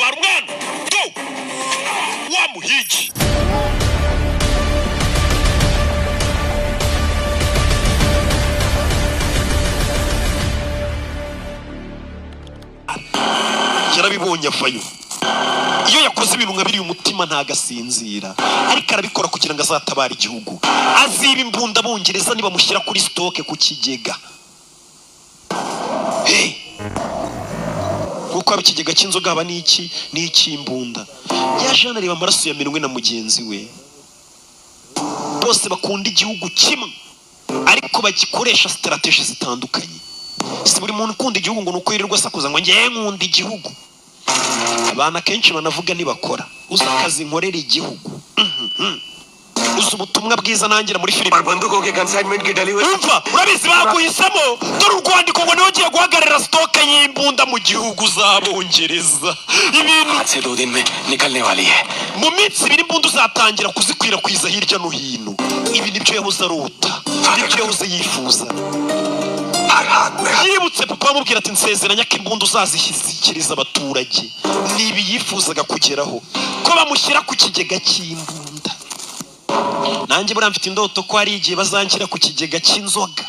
Gutabara umwana do wa muhigi. Yarabibonye avayo. Iyo yakoze ibintu nka biriya, umutima ntagasinzira, ariko arabikora kugira ngo azatabare igihugu. Aziba imbunda Abongereza nibamushyira kuri stock ku kigega. Hey! Kuko haba ikigega cy'inzoga, haba n'iki n'icy'imbunda. Yaje hano areba amaraso yamenwe na mugenzi we. Bose bakunda igihugu kimwe, ariko bagikoresha strategy zitandukanye. Si buri muntu ukunda igihugu ngo ni uko yirirwa asakuza ngo ngewe nkunda igihugu. Abantu akenshi banavuga ntibakora. Uzi akazi nkorera igihugu? Uzi ubutumwa bwiza nangira muri filime? और बंदूकों के कंसाइनमेंट की delivery. Umva, urabizi baguhisemo. Dore urwandiko ngo niwe ugiye guhagararira stock y'imbunda mu gihugu z'Abongereza. Ibintu आज से 2 दिन में निकलने वाली है। Mu minsi 2 imbunda uzatangira kuzikwirakwiza hirya no hino. Ibi nibyo yahoze arota, nibyo yahoze yifuza. हर हाथ में Yibutse papa amubwira ati: "Nsezeranya ko imbunda uzazishyikiriza abaturage." Ni ibi yifuzaga kugeraho, ko bamushyira ku kigega cy'imbunda. Nanjye buriya mfite indoto ko hari igihe bazanshyira ku kigega cy'inzoga,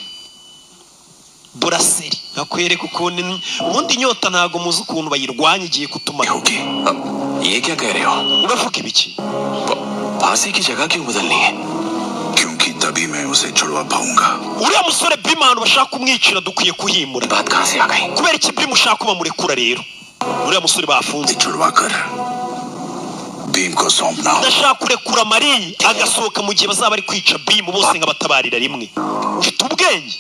buraseri, nkakwereka ukuntu ubundi inyota ntabwo muzi ukuntu bayirwanya, igiye kutumara. होगी। अब ये क्या कह रहे हो? Uravuga ibiki? फांसी की जगह क्यों बदलनी है? क्योंकि तभी मैं उसे छुड़वा पाऊंगा। Uriya musore Bima, ahantu bashaka kumwicira dukwiye kuhimura. बात कहाँ से आ गई? Kubera iki Bima ushaka ko bamurekura rero, uriya musore bafunze? छुड़वा कर भीम को सौंपना हो। Ndashaka kurekura Mariya agasohoka mu gihe bazaba bari kwica Bimu, bose nkabatabarira rimwe. Ufite ubwenge.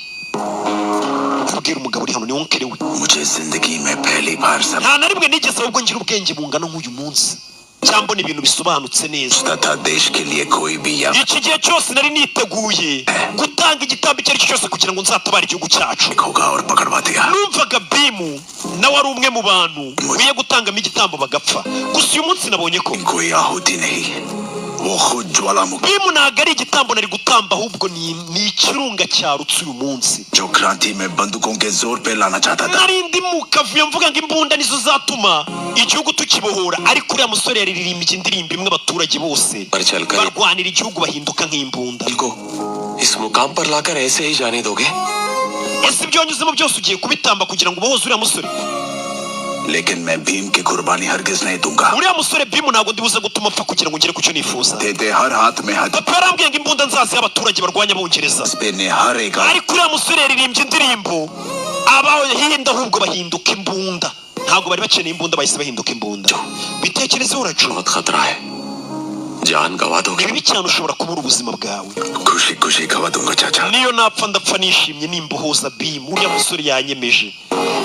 Kubwira umugabo uri hano ni oncle we. मुझे जिंदगी में पहली बार सब Nta na rimwe nigeze ahubwo ngira ubwenge bungana nk'uyu munsi, cyangwa mbona ibintu bisobanutse neza. था देश के लिए कोई भी या Iki gihe cyose nari niteguye gutanga igitambo icyo ari cyo cyose kugira ngo nzatabare igihugu cyacu. होगा और पकड़वा दिया। Numvaga Bimu nawe ari umwe mu bantu nkwiye gutangamo igitambo bagapfa. Gusa uyu munsi nabonye ko कोई आहुति नहीं, वो खुद ज्वालामुखी Bimu ntabwo ari igitambo nari gutamba, ahubwo ni ikirunga cyarutse uyu munsi. जो क्रांति में बंदूकों के जोर पे लाना चाहता था। Nari ndi mu kavuyo mvuga ngo imbunda nizo zatuma igihugu tukibohora, ariko uriya musore yaririmbye indirimbo imwe, abaturage bose पर चलकर barwanira igihugu bahinduka nk'imbunda. को इस मुकाम पर लाकर ऐसे ही जाने दोगे? Ese ibyo wanyuzemo byose ugiye kubitamba kugira ngo ubohoze uriya musore? लेकिन मैं भीम की कुर्बानी हरगिज नहीं दूंगा। Uriya musore Bimu ntabwo ndibuze gutuma apfa kugira ngo ngere ku cyo nifuza. देते हर हाथ में हाथ Papa yarambwiye ngo imbunda nzaziha abaturage barwanya Abongereza, ने हर एक ariko uriya musore yaririmbye indirimbo, abahinda ahubwo bahinduka imbunda. Ntabwo bari bakeneye imbunda, bahise bahinduka imbunda. Bitekerezeho, uracu. बहुत खतरा है, जान गवा Ni दोगे। bibi cyane, ushobora kubura ubuzima bwawe. खुशी खुशी गवा दूंगा चाचा। Niyo napfa, ndapfa nishimye nimbohoza Bimu. Uriya musore yanyemeje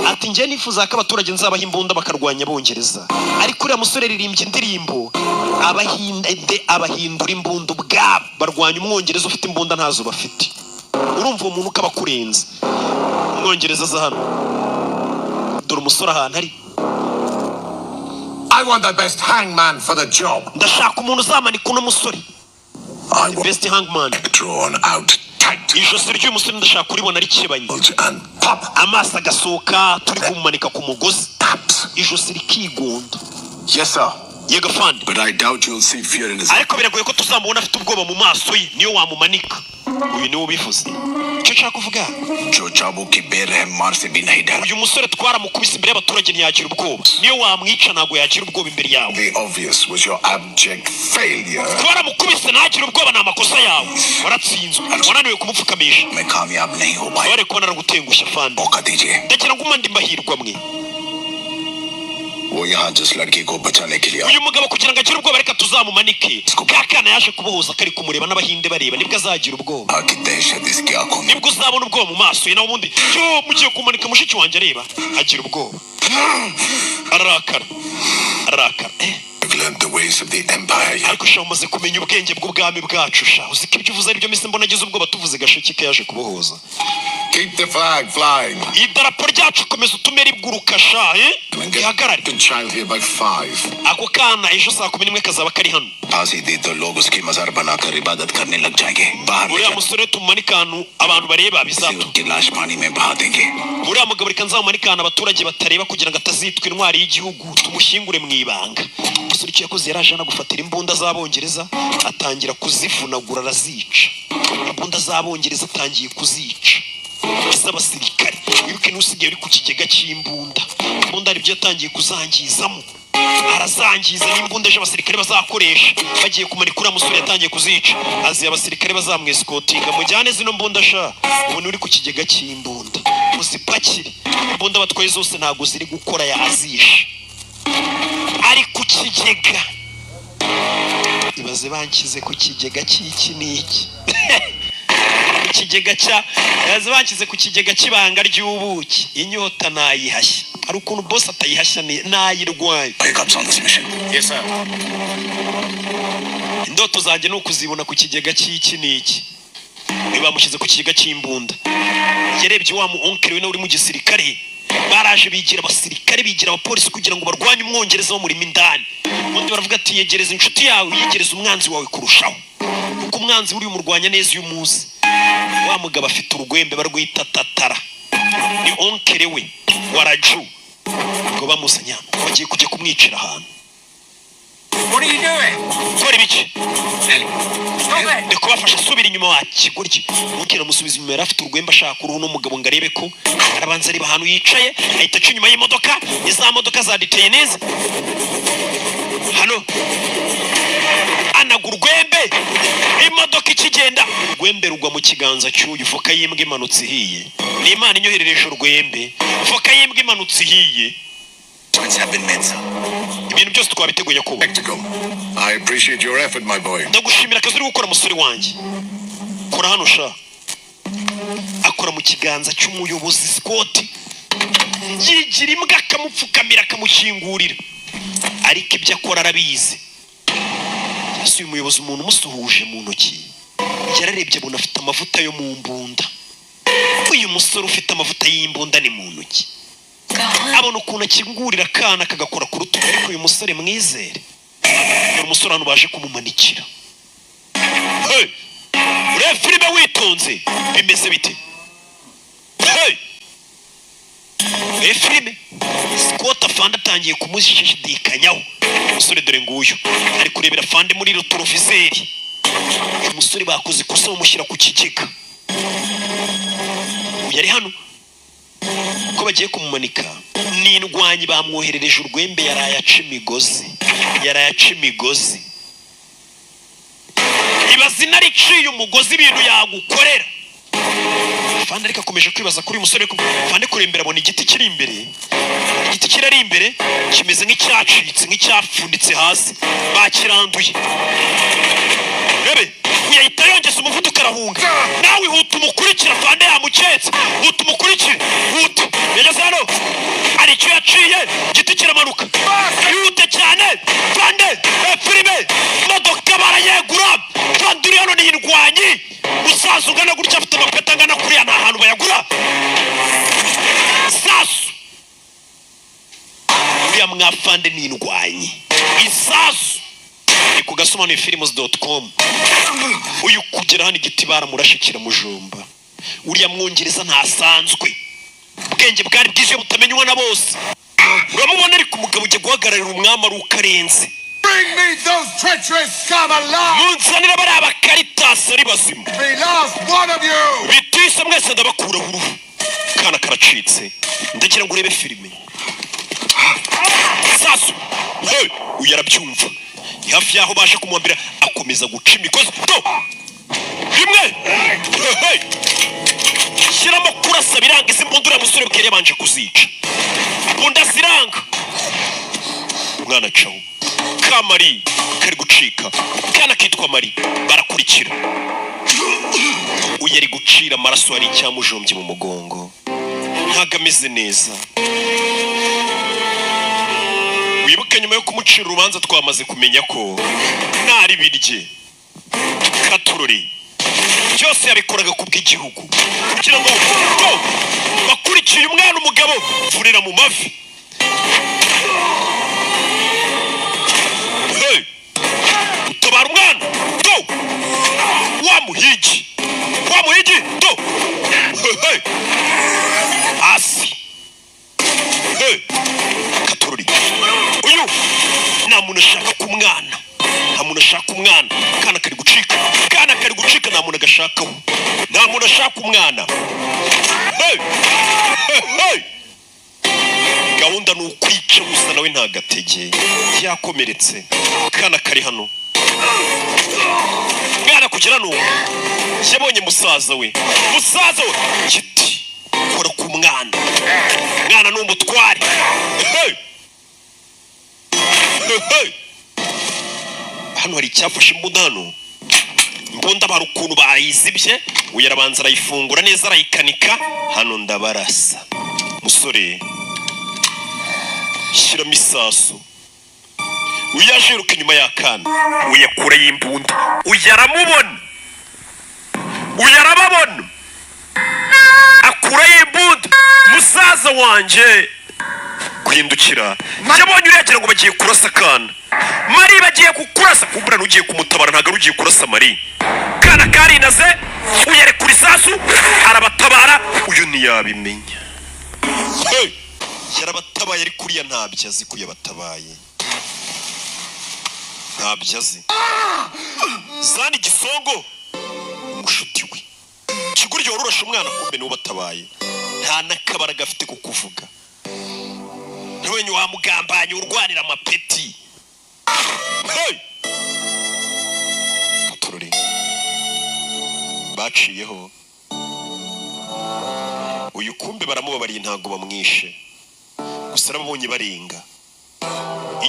ati: "Njye nifuza ko abaturage nzabaha imbunda bakarwanya Abongereza, ariko uriya musore yaririmbye indirimbo, Abahinde abahindura imbunda ubwabo, barwanya Umwongereza ufite imbunda ntazo bafite." Urumva uwo muntu ukaba akurenze. Umwongereza aza hano, dore umusore ahantu ari. I want the best hangman for the job. Ndashaka umuntu uzamanika uno musore. I want Best hangman. drawn out tight Ijosi ry'uyu musore ndashaka kuribona rikebanye and pop amaso agasohoka, turi kumumanika ku mugozi, taps. Ijosi rikigonda. Yes, sir. Yego fandi. But I doubt you'll see fear in his Ariko biragoye ko tuzamubona afite ubwoba mu maso ye niyo wamumanika. Uyu niwe ubivuze. Icyo nshaka kuvuga, जो चाबुक की बेरहम मार से भी नहीं डरा। Uyu musore twaramukubise imbere y'abaturage ntiyagira ubwoba. Niyo wamwica ntabwo yagira ubwoba imbere yawe. The obvious was your abject failure. Twaramukubise ntagire ubwoba, ni amakosa yawe, waratsinzwe, wananiwe kumupfukamisha. मैं कामयाब नहीं हो पाया। Wari kubona aragutengushye fandi. मौका दीजिए। Ndagira ngo umande mahirwe amwe. वो यहाँ जिस लड़की को बचाने के लिए Uyu mugabo kugira ngo agire ubwoba, reka tuzamumanike ka kana yaje kubohoza kari kumureba n'Abahinde bareba, nibwo azagira ubwoba. आया कि दहशत इसकी आंखों में। Nibwo uzabona ubwoba mu maso ye. Nawe ubundi yo mugiye kumanika mushiki wanjye areba, agira ubwoba, ararakara, ararakara. निकले learned the ways of the Empire yet. Ariko sha, umaze kumenya ubwenge bw'ubwami bwacu sha. Uzi ko ibyo uvuze aribyo? Mise mbona agize ubwoba. Tuvuze gashiki ke yaje kubohoza. Keep the flag flying. Idarapo ryacu komeza utume riguruka sha, eh? And get Rihagarare. the child here by 5. Ako kana ejo saa 11 kazaba kari hano. फांसी दी तो लोग उसकी मजार बनाकर इबादत करने लग जाएंगे। बाहर ले Uriya musore tumumanike ahantu abantu bareba bizatuma उसकी लाश पानी में बहा देंगे। Uriya mugabo reka nzamumanike ahantu abaturage batareba kugira ngo atazitwa intwari y'igihugu, tumushyingure mu ibanga. Umusore icyo yakoze, yaraje anagufatira imbunda z'Abongereza, atangira kuzivunagura, arazica. Imbunda z'Abongereza atangiye kuzica, z'abasirikare. Wibuke n'usigaye uri ku kigega cy'imbunda. Imbunda hari ibyo yatangiye kuzangizamo, arazangiza. N'imbunda ejo abasirikare bazakoresha bagiye kumanika uriya musore, yatangiye kuzica. Aziye abasirikare bazamwesikotinga: "Mujyane zino mbunda sha." Ubu uri ku kigega cy'imbunda, muzipakire. Imbunda batwaye zose ntabwo ziri gukora, yazishe. Ari ku kigega. Ibaze banshyize ku kigega cy'iki n'iki, ku kigega cya, ibaze banshyize ku kigega cy'ibanga ry'ubuki, inyota nayihashya. Hari ukuntu boss atayihashya, nayirwaye. Cops on this mission. Yes, sir. Indoto zanjye ni ukuzibona ku kigega cy'iki n'iki. Niba bamushyize ku kigega cy'imbunda, yarebye wa mu oncle we nawe uri mu gisirikare. Baraje bigira abasirikare, bigira abapolisi kugira ngo barwanye Umwongereza bamurimo indani. Ubundi baravuga ati: "Yegereza inshuti yawe, yegereza umwanzi wawe kurushaho, kuko umwanzi buriya umurwanya neza iyo umuzi." Wa mugabo afite urwembe barwita tatara, ni oncle we wa Raju. Ubwo bamuzanye hano, bagiye kujya kumwicira ahantu. What are you doing? Kora ibiki? Stop it! Ndi kubafasha. Subira inyuma wa kigoryi. Oncle amusubiza inyuma. Yari afite urwembe, ashaka uruhu n'umugabo ngo arebe ko arabanza areba ahantu yicaye. Ahita aca inyuma y'imodoka, iza modoka za detainees. Hano anaga urwembe, imodoka ikigenda, urwembe rugwa mu kiganza cy'uyu. Voka y'imbwa imanutse ihiye. Ni Imana inyoherereje urwembe. Voka y'imbwa imanutse ihiye. Arrangements have been made, sir. Ibintu byose twabiteguye kuba. Tactical. I appreciate your effort, my boy. Ndagushimira akazi uri gukora, musore wanjye. Kora hano sha. Akora mu kiganza cy'umuyobozi Scott, yigira imbwa, akamupfukamira, akamukingurira, ariko ibyo akora arabizi. Ese uyu muyobozi, umuntu umusuhuje mu ntoki, yararebye abona afite amavuta yo mu mbunda. Uyu musore ufite amavuta y'imbunda ni mu ntoki, abona ukuntu akingurira akana kagakora ku rutugu. Ariko uyu musore mwizere. Dore umusore hano baje kumumanikira. Hey! Urebe filime witonze, bimeze bite? Hey! Urebe filime. Scott afande atangiye kumushidikanyaho. Umusore dore nguyu ari kurebera afande muri rétroviseur. Uyu musore bakoze ikosa bamushyira ku kigega. Uyu ari hano ko bagiye kumumanika, ni indwanyi. Bamwoherereje urwembe, yaraye aca imigozi, yaraye aca imigozi. Ibaze inariciye umugozi, ibintu yagukorera. Fande ariko akomeje kwibaza kuri uyu musore. Fande kure imbere abona igiti kiri imbere. Igiti kirari imbere kimeze nk'icyacitse, nk'icyapfunditse hasi, bakiranduye. Rebe uyu ahita yongeza umuvuduko, arahunga. Nawe huta umukurikira. Fande yamuketse. Huta umukurikire, huta. Yageze hano hari icyo yaciye, igiti kiramanuka. Yihute cyane fande. Filime, imodoka barayegura. Fande uri hano ni indwanyi. Musaza ungana gutya afite amapeti angana kuriya, ni ahantu bayagura. Sasu uriya mwafande ni indwanyi. Isasu ni ku gasobanuye films.com. Uyu kugera hano igiti baramurashe kiramujomba. Uriya Mwongereza ntasanzwe, ubwenge bwari bwije butamenywa na bose. Uramubona ariko umugabo ujya guhagararira umwami ari uko arenze. Bring me those treacherous scum alive! Munzanira bariya bakaritasi ari bazima. Every last one of you! Bitise mwese, ndabakuraho uruhu. Kana karacitse. Ndagira ngo urebe filime. Sasu. Hey, uyu arabyumva. Ni hafi y'aho baje kumuhambira, akomeza guca imigozi do rimwe. Hey, hey. Shyiramo kurasa biranga. Izi mbunda uriya musore bwari yabanje kuzica, imbunda ziranga. Umwana acaho kamari kari gucika. Kana kitwa Mari barakurikira. Uyu ari gucira amaraso, hari icyamujombye mu mugongo, ntabwo ameze neza. Wibuke Wibuke, nyuma yo kumucira urubanza twamaze kumenya ko ntari birye katurori byose yabikoraga ku bw'igihugu, kugira ngo bakurikiye umwana. Umugabo vurira mu mavi. Hey! Utabara umwana do wa muhigi, wa muhigi do. Hey, hey! Hasi. Hey! Katurori uyu nta muntu ashaka ku mwana, nta muntu ashaka umwana. Kana kari gucika, kana kari gucika, nta muntu agashakaho, nta muntu ashaka umwana. Hey! Hey, hey! Gahunda ni ukwica gusa, nawe ntagatege yakomeretse. Kana kari hano, mwana kugera hano yabonye musaza we, musaza we giti kora ku mwana. Mwana ni umutware. Hey! Hey, hey! Hano hari icyafashe imbunda hano. Imbunda bari ukuntu bayizibye, uyu arabanza arayifungura neza, arayikanika. Hano ndabarasa musore, shyiramo isasu. Uyu yaje yiruka inyuma y'akana, uyakurayo imbunda. Uyu aramubona, uyu arababona, akurayo imbunda. Musaza wanjye guhindukira, yabonye uriya agira ngo bagiye kurasa akana. Mari, bagiye kukurasa. Kumbura n'ugiye kumutabara, ntabwo ari ugiye kurasa Mari. Kana karinaze, uyarekura isasu, arabatabara. Uyu ntiyabimenya. Hey! Yarabatabaye ariko uriya ntabyo azi ko yabatabaye, ntabyo azi. Zana igisongo, umushuti we kiguryo wari urashe umwana, kumbe niwe ubatabaye. Nta n'akabara gafite ko kuvuga. Ntiwenye wamugambanye urwanira amapeti. Hey! Katururi baciyeho uyu, kumbe baramubabariye, ntabwo bamwishe, gusa arababonye barenga.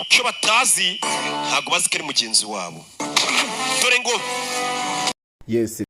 Icyo batazi, ntabwo bazi ko ari mugenzi wabo. Dore ngo Yes.